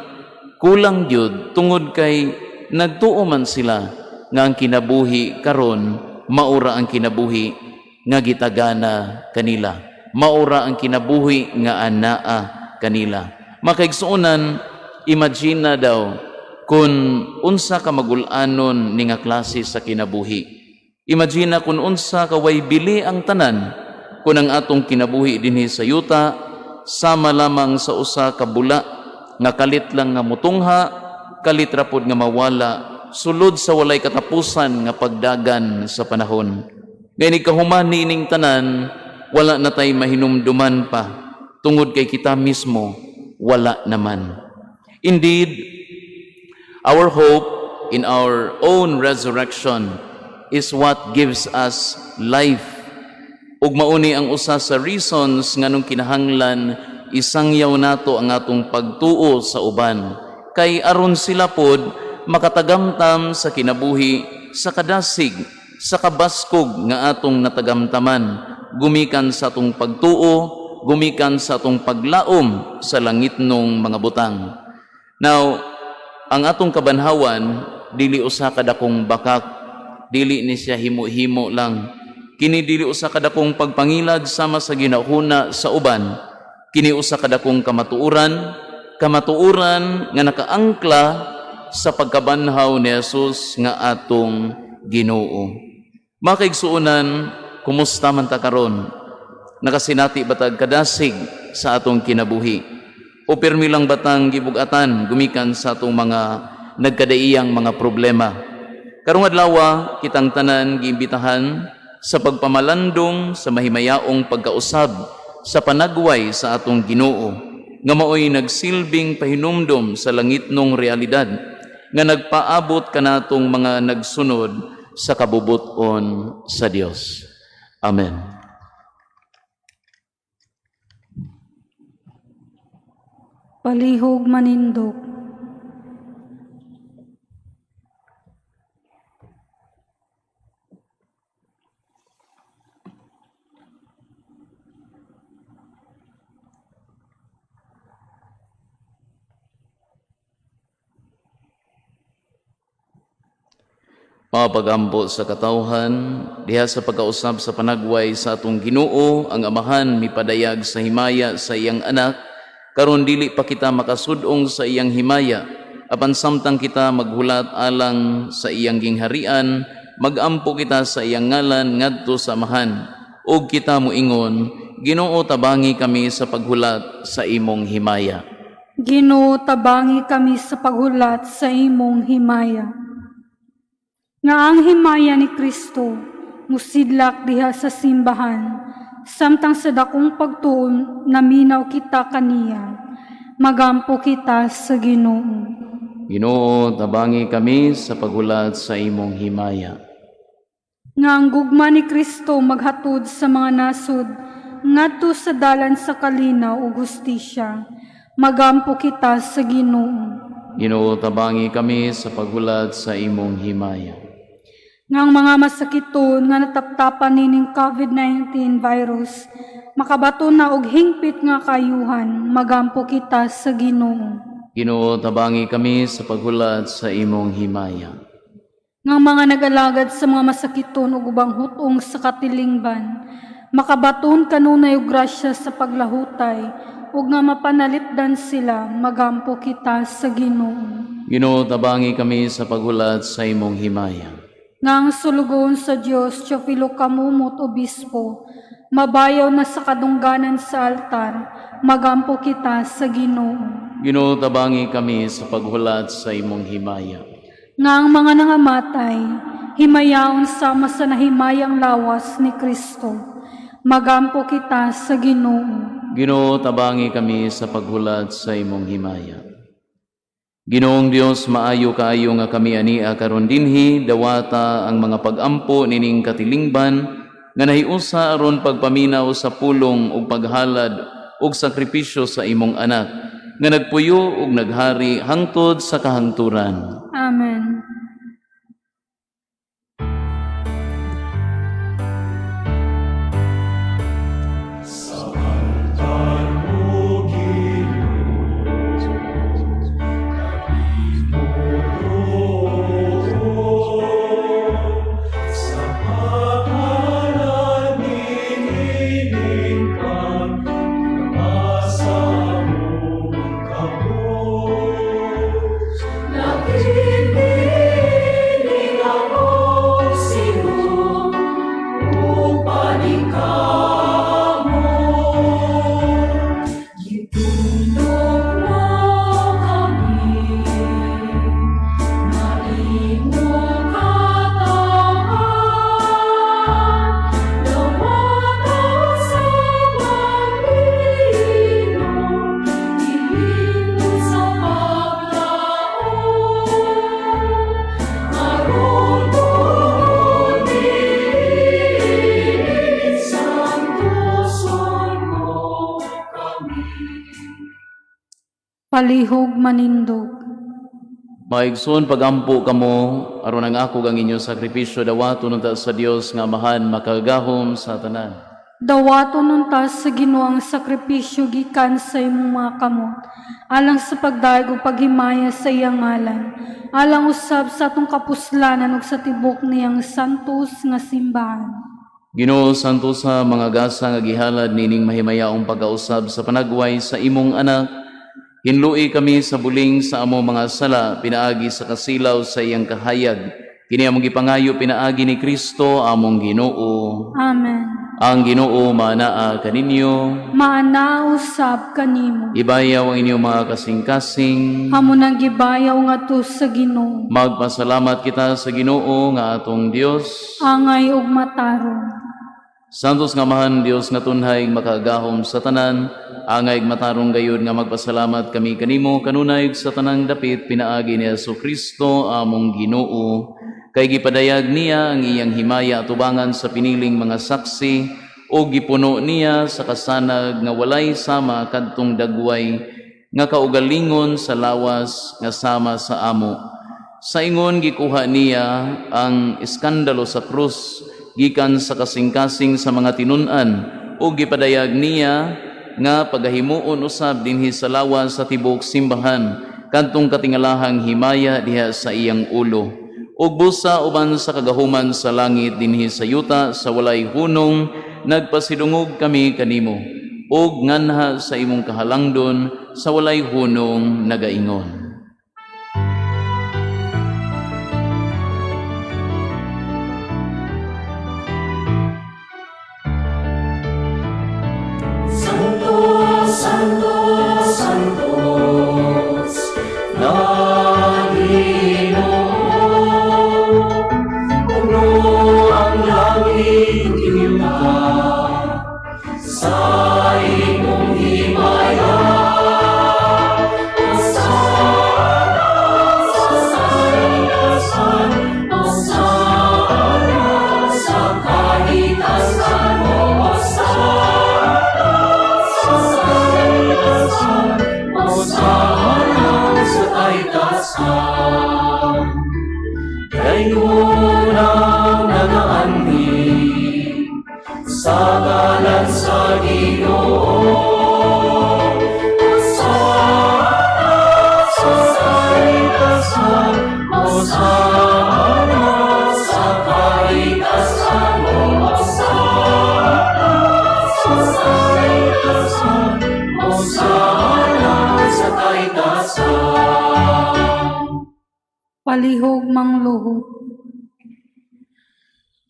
kulang gyud tungod kay nagtuo man sila nga ang kinabuhi karon maura ang kinabuhi nga gitagana kanila, maura ang kinabuhi nga anaa kanila. Makaigsuonan, imagine na daw kung unsa ka magul-anon ni nga klase sa kinabuhi. Imagine na kung unsa ka way bili ang tanan kung ang atong kinabuhi dinhi sa yuta sama lamang sa usa ka bula nga kalit lang nga mutungha, kalit ra pod nga mawala sulod sa walay katapusan nga pagdagan sa panahon. Gani kahuman niining tanan, wala na tay mahinumduman pa tungod kay kita mismo wala naman. Indeed, our hope in our own resurrection is what gives us life. Ug mauni ang usa sa reasons nganong kinahanglan isangyaw nato ang atong pagtuo sa uban. Kay aron sila pod makatagamtam sa kinabuhi sa kadasig, sa kabaskog nga atong natagamtaman, gumikan sa atong pagtuo, gumikan sa atong paglaom sa langitnong mga butang. Now, ang atong kabanhawan dili usa ka dakong bakak, dili ni siya himo-himo lang. Kini dili usa ka dakong pagpangilad sama sa ginahuna sa uban. Kini usa ka dakong kamatuoran, kamatuoran nga nakaangkla sa pagkabanhaw ni Jesus nga atong Ginoo. Mga kaigsuonan, kumusta man ta karon? Nakasinati ba tag kadasig sa atong kinabuhi? O pirmi lang batang gibugatan gumikan sa atong mga nagkadaiyang mga problema? Karong adlaw, kitang tanan giimbitahan sa pagpamalandong sa mahimayaong pagkausab sa panagway sa atong Ginoo nga maoy nagsilbing pahinumdom sa langitnong realidad nga nagpaabot kanatong mga nagsunod sa kabubuton sa Dios. Amen. Palihog manindog. Mga pagampo sa katawhan, diha sa pagkausab sa panagway sa atong Ginoo, ang Amahan mipadayag sa himaya sa iyang anak, karon dili pa kita makasudong sa iyang himaya, apan samtang kita maghulat alang sa iyang gingharian, magampo kita sa iyang ngalan ngadto sa Amahan, ug kita moingon, Ginoo, tabangi kami sa paghulat sa imong himaya. Ginoo, tabangi kami sa paghulat sa imong himaya. Nga ang himaya ni Kristo musidlak diha sa simbahan, samtang sa dakong pagtuon naminaw kita kaniya. Magampo kita sa Ginoo. Ginoo, tabangi kami sa paghulat sa imong himaya. Nga ang gugma ni Kristo maghatod sa mga nasod ngadto sa dalan sa kalinaw ug hustisya. Magampo kita sa Ginoo. Ginoo, tabangi kami sa paghulat sa imong himaya. Nga ang mga masakiton nga nataptapan nining COVID-19 virus makabaton na og hingpit nga kayuhan. Magampo kita sa Ginoo. Ginoo, tabangi kami sa paghulat sa imong himaya. Nga ang mga nag-alagad sa mga masakiton ug ubang hutong sa katilingban makabaton kanunay og grasya sa paglahutay ug nga mapanalipdan sila. Magampo kita sa Ginoo. Ginoo, tabangi kami sa paghulat sa imong himaya. Nga ang sulugoon sa Dios Teofilo Camomot, Obispo, mabayaw na sa kadungganan sa altar. Magampo kita sa Ginoo. Ginoo, tabangi kami sa paghulat sa imong himaya. Nga ang mga nangamatay himayaon sama sa nahimayang lawas ni Kristo. Magampo kita sa Ginoo. Ginoo, tabangi kami sa paghulat sa imong himaya. Ginoong Dios, maayo kaayo nga kami ania karon dinhi, dawata ang mga pagampo nining katilingban nga nahiusa aron pagpaminaw sa pulong ug paghalad ug sakripisyo sa imong anak nga nagpuyo ug naghari hangtod sa kahangturan. Amen. Altar mo, Ginoo, kami sa pangalan niining pag-asa mo kabos. Nakikinig ako sino upan ikamo. Gitundok mo kami nga imong katawhan, dawata sa pagpinong, ilingon sa paglaom. Aron tungod niini, santuson mo kami. Palihog manindog. Mga igsoon, pagampo kamo aron ang ako ug ang inyong sakripisyo dawaton unta sa Dios nga Amahan makagagahom sa tanan. Dawaton unta sa Ginoo ang sakripisyo gikan sa imong mga kamot, alang sa pagdayeg ug paghimaya sa iyang ngalan, alang usab sa atong kapuslanan ug sa tibok niyang santos nga simbahan. Ginoo, santosa mga gasa nga gihalad nining mahimayaong pagkausab sa panagway sa imong anak. Hinlui kami sa buling sa among mga sala pinaagi sa kasilaw sa iyang kahayag. Kini among gipangayo pinaagi ni Kristo among Ginoo. Amen. Ang Ginoo maanaa kaninyo. Maanaa usab kanimo. Ibayaw ang inyong mga kasing-kasing. Amo nang gibayaw ngadto sa Ginoo. Magpasalamat kita sa Ginoo nga atong Dios. Angay ug matarong. Santos nga Amahan Dios nga tunhay makagahom sa tanan, angay matarong gayud nga magpasalamat kami kanimo kanunay sa tanang dapit pinaagi ni Hesus Kristo among Ginoo. Kay gipadayag niya ang iyang himaya atubangan sa piniling mga saksi o gipuno niya sa kasanag nga walay sama kadtong dagway nga kaugalingon sa lawas nga sama sa amo. Sa ingon gikuha niya ang iskandalo sa krus gikan sa kasing-kasing sa mga tinun-an ug gipadayag niya nga pagahimuon usab dinhi sa lawas sa tibuok simbahan kadtong katingalahang himaya diha sa iyang ulo ug busa uban sa kagahuman sa langit dinhi sa yuta sa walay hunong nagpasidungog kami kanimo ug nganha sa imong kahalangdon sa walay hunong nagaingon. Santo, Santo, Santos, na Ginoo. Puno ang langit yuta sa imong himaya. Hosana sa kaitasan, Hosana sa kaitasan, Hosana sa kaitasan, Hosana sa kaitasan. Dayon ang nagaanhi sa ngalan sa Ginoo. Hosana sa kaitasan, Hosana sa kaitasan, Hosana sa kaitasan, Hosana sa kaitasan. Palihog mangluhod.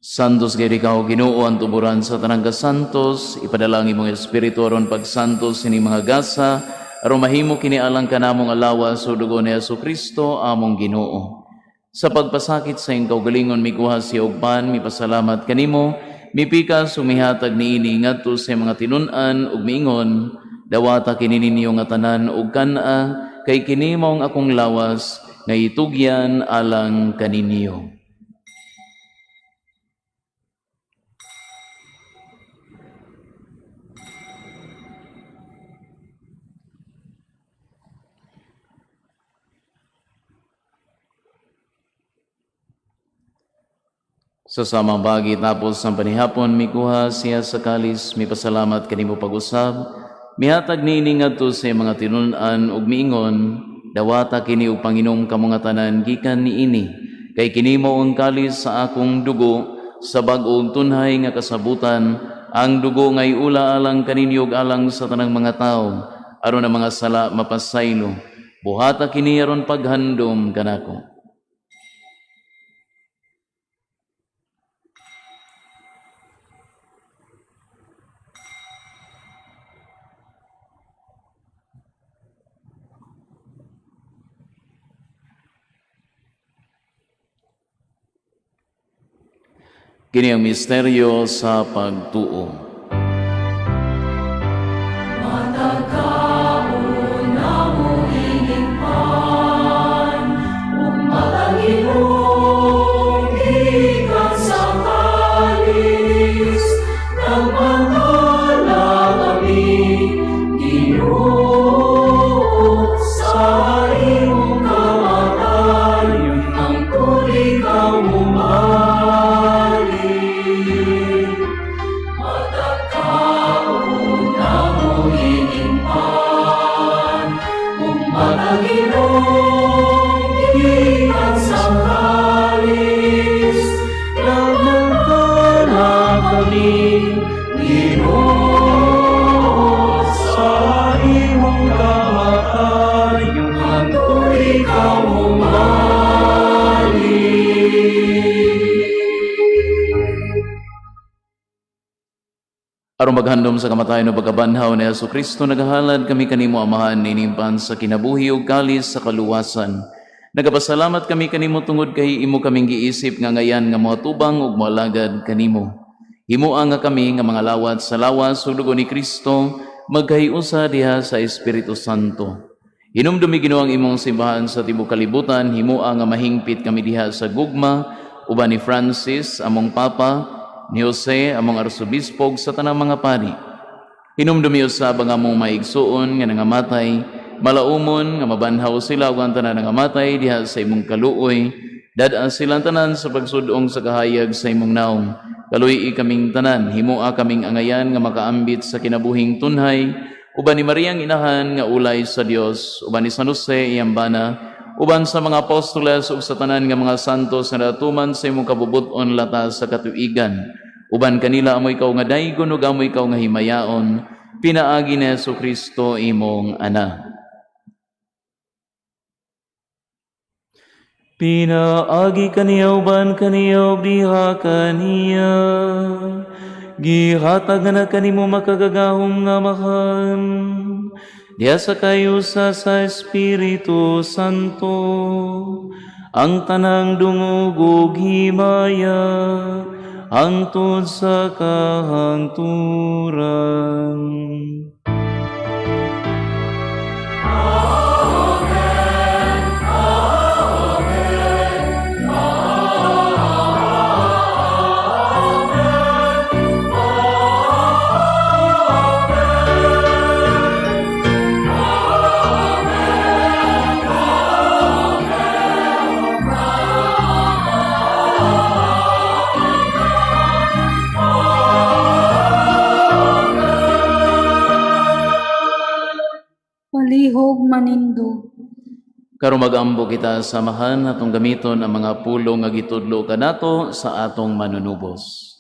Santos kay ikaw Ginoo ang tuburan sa tanang kasantos, ipadala ang imong espiritu aron pagsantos ini mga gasa, aron mahimo kini alang kanamong lawas ug dugo ni Hesus Kristo among Ginoo. Sa pagpasakit sa iyang kaugalingon mikuha siya og pan, mipasalamat kanimo, mipikas ug mihatag niini ngadto sa mga tinun-an ug miingon, dawata kini ninyo nga tanan ug kan-a, kay kini mao ang akong lawas nga itugyan alang kaninyo. Sa samang bagi tapos ang panihapon, mikuha siya sa kalis, mipasalamat kanimo pag-usab, mihatag niini ngadto sa iyang mga tinun-an ug miingon, dawata kini ug panginom kamo nga tanan gikan niini, kay kini mao ang kalis sa akong dugo, sa bag-ong tunhay nga kasabutan, ang dugo nga iula alang kaninyo ug alang sa tanang mga tawo, aron ang mga sala mapasaylo. Buhata kini aron paghandom kanako. Kini ang misteryo sa pagtuo. Matag kaon namo ining pan, ug matag inom gikan sa kalis, nagmantala kami, Ginoo, sa imong kamatayon. Matag ilong gikan sa kalis, Nagdala kami, Ginoo, sa imong kamatayon hangtod ikaw mobalik. Aron maghandom sa kamatayon ug pagkabanhaw ni Hesus Kristo, nagahalad kami kanimo, Amahan, nining pan sa kinabuhi ug kalis sa kaluwasan. Nagapasalamat kami kanimo tungod kay imo kaming giisip nga angayan nga moatubang ug moalagad kanimo. Himoa nga kami nga mga lawat sa lawas ug dugo ni Kristo magkahiusa diha sa Espiritu Santo. Hinumdumi, Ginoo, ang imong simbahan sa tibuok kalibutan, himoa nga mahingpit kami diha sa gugma uban ni Francis among Papa, ni Jose among Arsobispo ug sa tanang mga pari. Hinumdumi usab ang among mga igsuon nga nangamatay, malaumon nga mabanhaw sila ug ang tanan nangamatay diha sa imong kaluoy. Dad-a silang tanan sa pagsudong sa kahayag sa imong naong. Kaluy-i kaming tanan, himoa kaming angayan nga makaambit sa kinabuhing tunhay, uban ni Mariang Inahan nga ulay sa Dios, uban ni San Jose iyang bana, uban sa mga apostoles ug sa tanan nga mga santos nga natuman sa imong kabubut-on latas sa katuigan. Uban kanila amo ikaw nga daygon ug amo ikaw nga himayaon, pinaagi ni Hesus Kristo imong Anak. Pinaagi kaniya, uban kaniya, ug diha kaniya, gihatag na kanimo makagagahom nga Amahan, diha sa kahiusa sa Espiritu Santo, ang tanang dungog ug himaya hangtod sa kahangturan. Palihog manindog. Karon magambo kita sa Amahan, atong gamiton ang mga pulong nga gitudlo kanato sa atong Manunubos.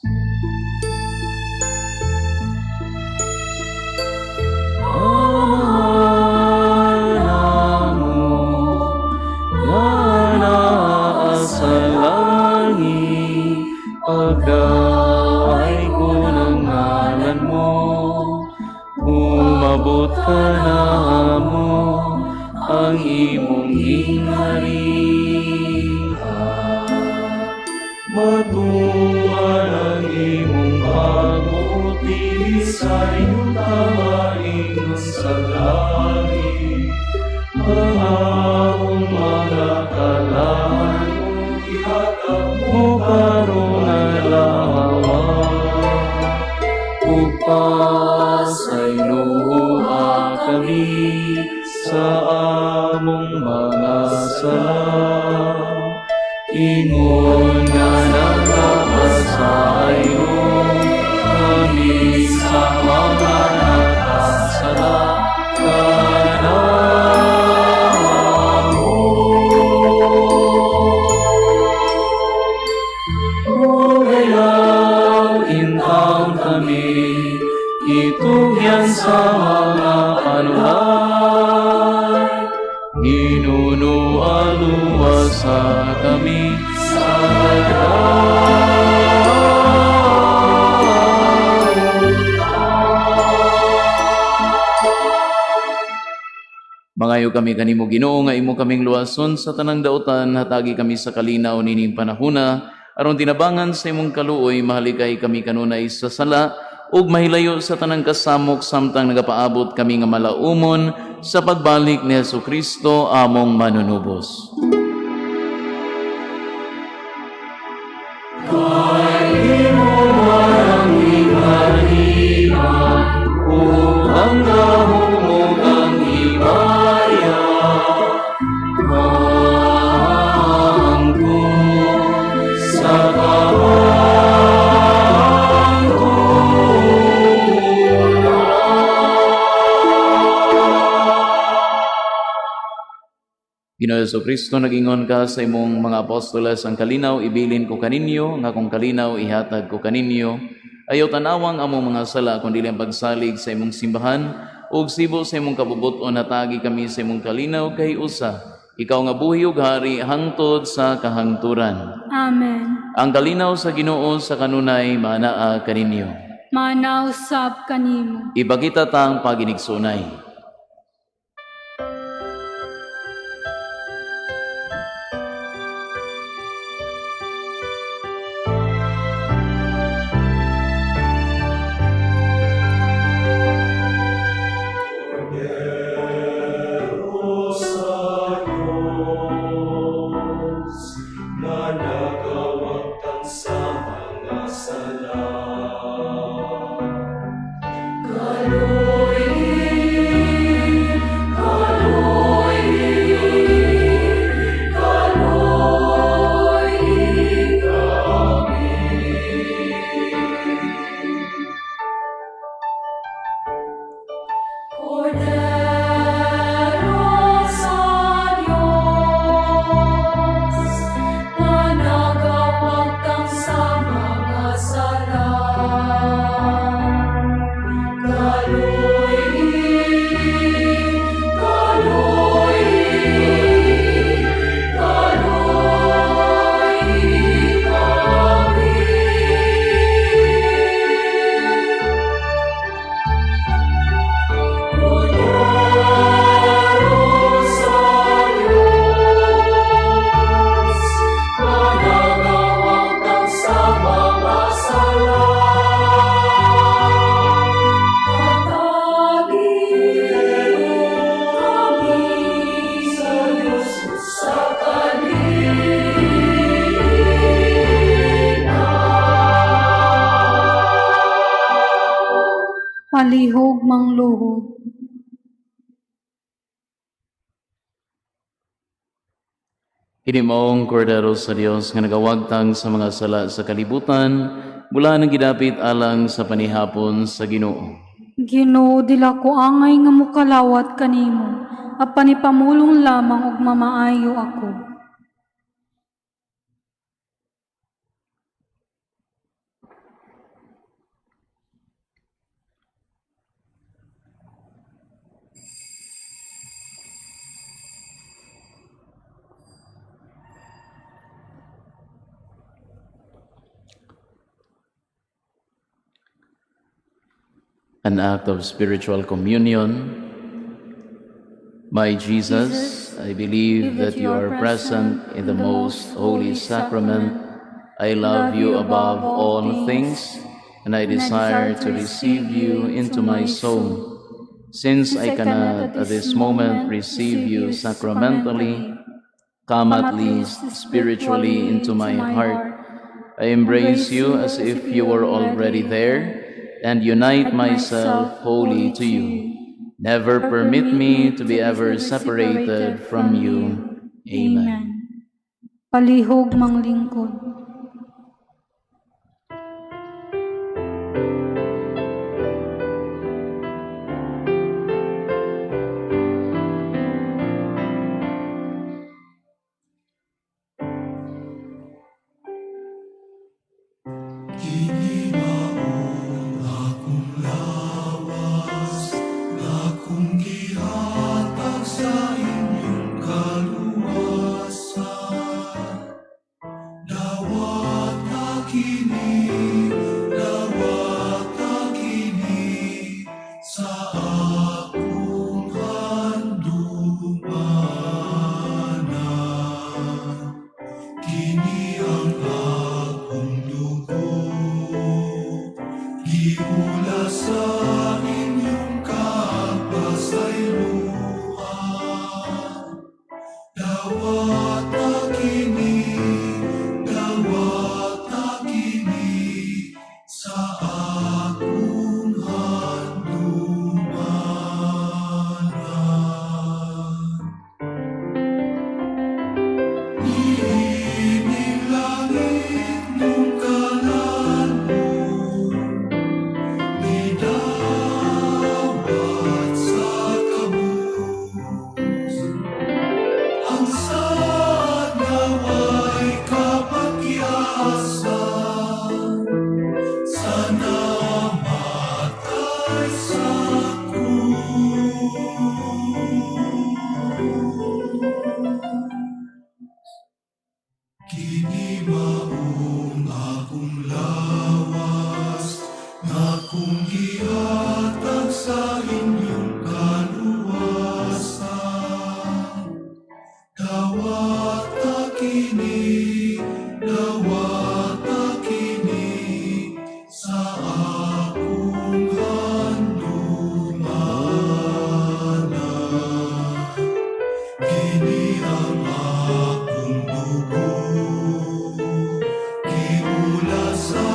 Amahan namo nga naa sa langit, pagdaygon ang ngalan mo, umabot kanamo ang imong gingharian. Matuman ang imong pagbuot dinhi sa yuta ingon sa langit. Ang among mga kalan ihatag mo karong adlaw. Ug pasayloa kami sa among mga sala, ingon nga nagapasaylo kami sa mga nakasala kanamo. Ug ayaw intawon kami itugyan sa mga anuhay. Hinunoa luwasa kami sa kadaotan. Mangayo kami kanimo, Ginoo, nga imo kaming luwason sa tanang dautan, hatagi kami sa kalinaw nining panahuna aron tinabangan sa imong kaluoy mahalikay kami kanunay sa sala ug mahilayo sa tanang kasamok samtang nagapaabot kami nga malaumon sa pagbalik ni Hesus Kristo among Manunubos. Imo man ang gingharian, ug ang gahom ug ang himaya, hangtod sa kahangturan. Ginoo Kristo, nagingon ka sa imong mga apostoles, "Ang kalinaw ibilin ko kaninyo, nga akong kalinaw ihatag ko kaninyo. Ayaw tanawang among mga sala, kundi ang pagsalig sa imong simbahan, ug sibo sa imong kabubut-on hatagi kami sa imong kalinaw kay usa. Ikaw nga buhi ug hari hangtod sa kahangturan." Amen. Ang kalinaw sa Ginoo sa kanunay manaa kaninyo. Maanaa usab kanimo. Ipakita tang paginigsunay. Sa Diyos na nagawagtang sa mga sala. Kaloy, kaloy, kaloy kami. Kordero sa Diyos, na nagawagtang sa mga sala. Kaloy, kaloy, kaloy kami. Kordero sa Diyos, na nagawagtang sa mga sala. Hatagi kami Sa Diyos sa kalinaw. Palihog mangluhod. Kini maong kordero sa Dios nga nagawagtang sa mga sala sa kalibutan, mula nang gidapit alang sa panihapon sa Ginoo. Ginoo, dila ko angay nga mukalawat kanimo, apan ipamulong lamang ug mamaayo ako. An act of spiritual communion. My Jesus, I believe that you are present in the most holy sacrament. I love you above all things, and I desire to receive you into my soul. Since I cannot at this moment receive you sacramentally, come at least spiritually into my heart. I embrace you as if you were already there and unite myself wholly to you. Never permit me to be ever separated from you. Amen. Palihog manglingkod. Kini maong akong lawas, akong gihatag sa inyong kaluwasan. Kini maong akong lawas nga akong gihatag sa inyong kaluwasan. Dawata kini, dawata kini sa akong handumana. Kini ang akong dugo, giula sa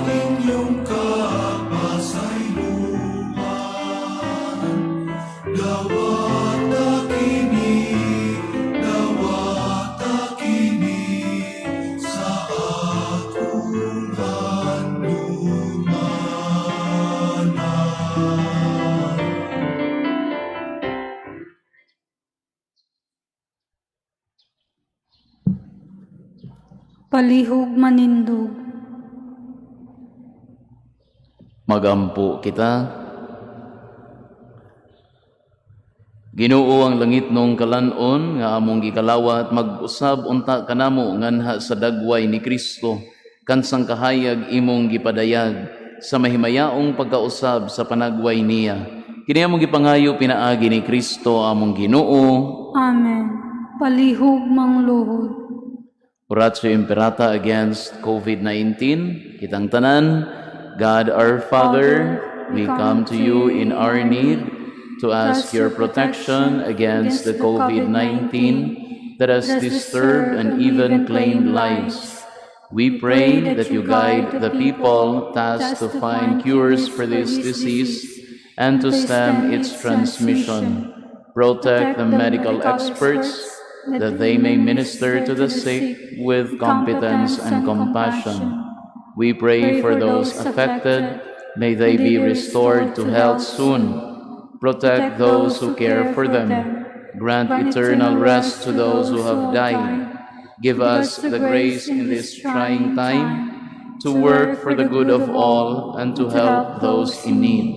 inyong kapasayloan. Dawata kini, dawata kini sa akong handumana. Palihog manindog. Magampo kita. Ginoo, ang langitnong kalan-on nga among gikalawat, mag-usab unta kanamo nganha sa dagway ni Kristo kansang kahayag imong gipadayag sa mahimayaong pagkausab sa panagway niya. Kini among gipangayo pinaagi ni Kristo among Ginoo. Amen. Palihog mangluhod. Oratio Imperata against COVID-19. Kitang tanan, God our Father, we come to you in our need to ask your protection against the COVID-19 that has disturbed and even claimed lives. We pray that you guide the people tasked to find cures for this disease and to stem its transmission. Protect the medical experts that they may minister to the sick with competence and compassion. We pray for those affected. May they be restored to health soon. Protect those who care for them. Grant eternal rest to those who have died. Give us the grace in this trying time to work for the good of all and to help those in need.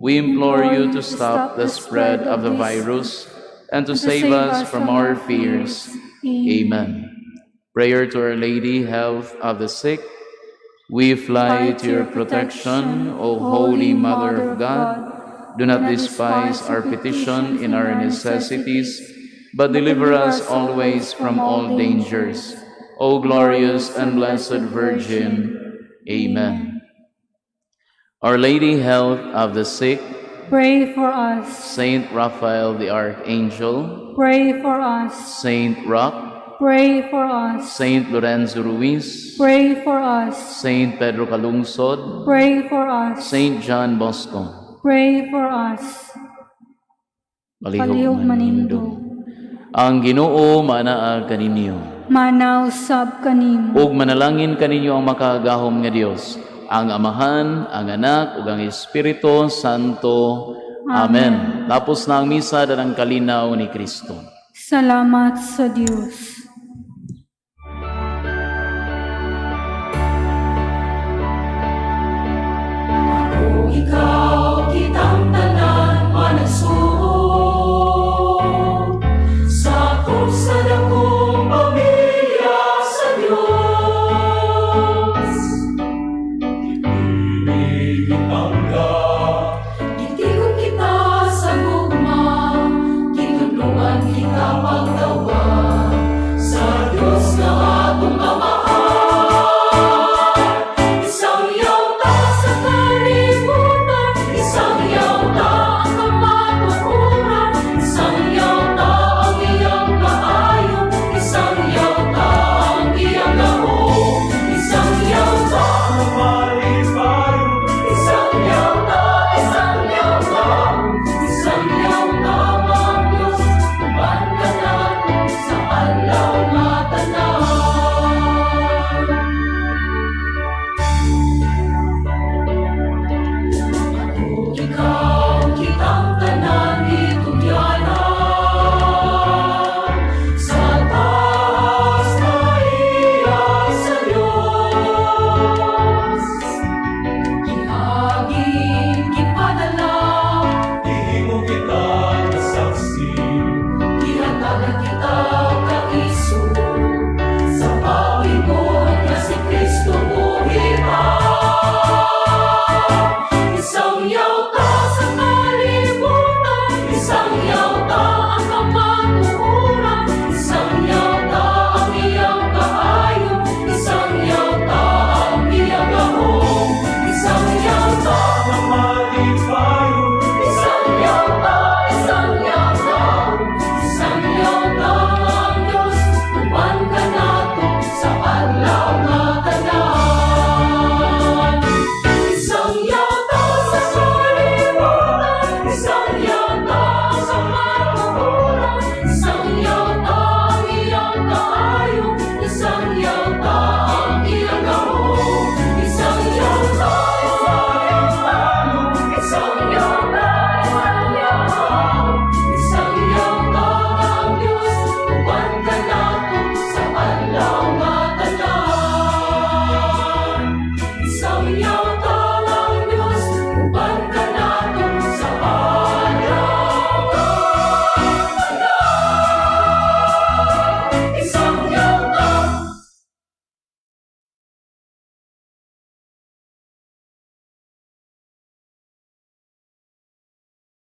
We implore you to stop the spread of the virus and to save us from our fears. Amen. Prayer to Our Lady, Health of the Sick. We fly to your protection, O Holy Mother of God. Do not despise our petition in our necessities, but deliver us always from all dangers. O glorious and blessed Virgin. Amen. Our Lady, Health of the Sick, Pray for us. Saint Raphael the Archangel, Pray for us. Saint Roch, Pray for us. Saint Lorenzo Ruiz, Pray for us. Saint Pedro Calungsod, Pray for us. Saint John Bosco. Pray for us. Palihog Palihog manindog. manindog. Ang Ginoo manaa kaninyo. Maanaa usab kanimo. Ug manalangin kaninyo ang makagagahom nga Dios, ang Amahan, ang Anak, ug ang Espiritu Santo. Amen. Tapos na ang misa, dalang kalinaw ni Kristo. Salamat sa Dios.